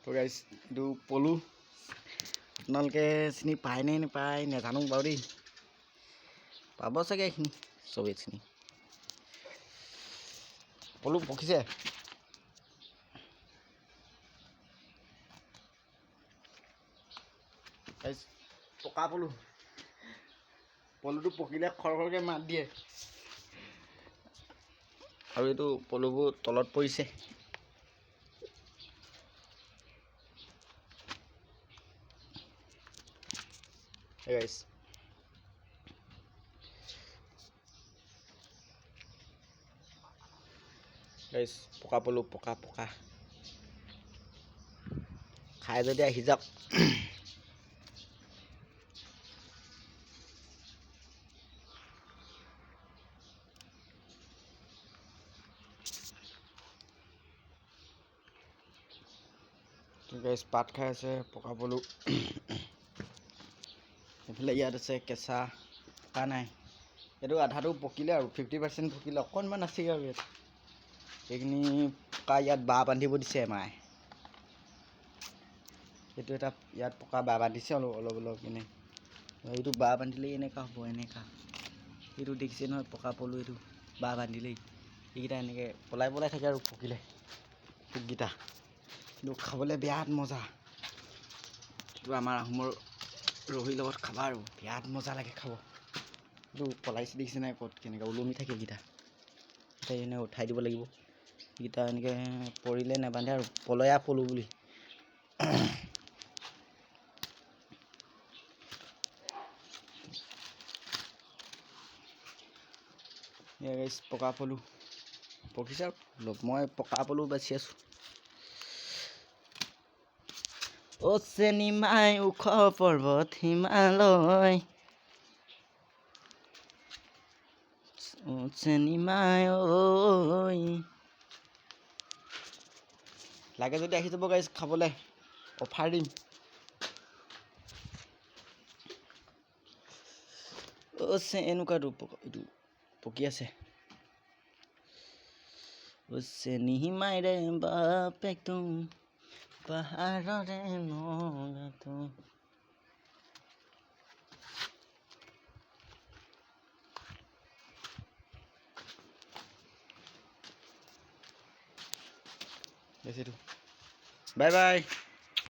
তো গাইজ, এইটো পলু আপোনালোকে চিনি পায় নে নাপায় নাজানো বাৰু দেই, পাব চাগে এইখিনি চবেই চিনি। পলু পকিছে। গাইজ, পকা পলু, পলুটো পকিলে খৰ খৰকৈ মাত দিয়ে। আৰু এইটো পলুবোৰ তলত পৰিছে। গাইজ, গাইজ, পকা পলু, পকা পকা খাই যদি আহি যাওক। গাইজ, পাত খাই আছে পকা পলু। এইফালে ইয়াত আছে কেঁচা, পকা নাই। এইটো আধাটো পকিলে আৰু 50% পকিলে, অকণমান আছেগৈ আৰু ইয়াত। এইখিনি পকা ইয়াত বাঁহ বান্ধিব দিছে মায়ে। এইটো এটা ইয়াত পকা বাঁহ বান্ধিছে অলপ অলপ অলপ কিনে। এইটো বাঁহ বান্ধিলেই এনেকুৱা হ'ব, এনেকুৱা। এইটো দেখিছে নহয় পকা পলু, এইটো বাঁহ বান্ধিলেই এইকেইটা এনেকৈ পলাই পলাই থাকে আৰু পকিলে পোককেইটা। কিন্তু খাবলৈ বিৰাট মজা। এইটো আমাৰ আহোমৰ ৰহিৰ লগত খাবা আৰু বিৰাট মজা লাগে খাব। এইটো পলাইছে দেখিছে নাই ক'ত কেনেকৈ ওলমি থাকে এইকেইটা। এতিয়া এনে উঠাই দিব লাগিব এইকেইটা, এনেকৈ পৰিলে নাবান্ধে আৰু, পলয়া পলু বুলি। পকা পলু পকিছে অলপ, মই পকা পলু বাচি আছোঁ। অ' চেনিমাই ওখ পৰ্বত হিমালয়, অ' চেনিমাই ঐ। লাগে যদি আহি যাব গাইজ খাবলৈ, অফাৰ দিম। অ' এনেকুৱাটো এইটো পকি আছে। অ' চেনিমাই ৰে বাপেকটো পাহাৰৰে নগাটো। Bye bye.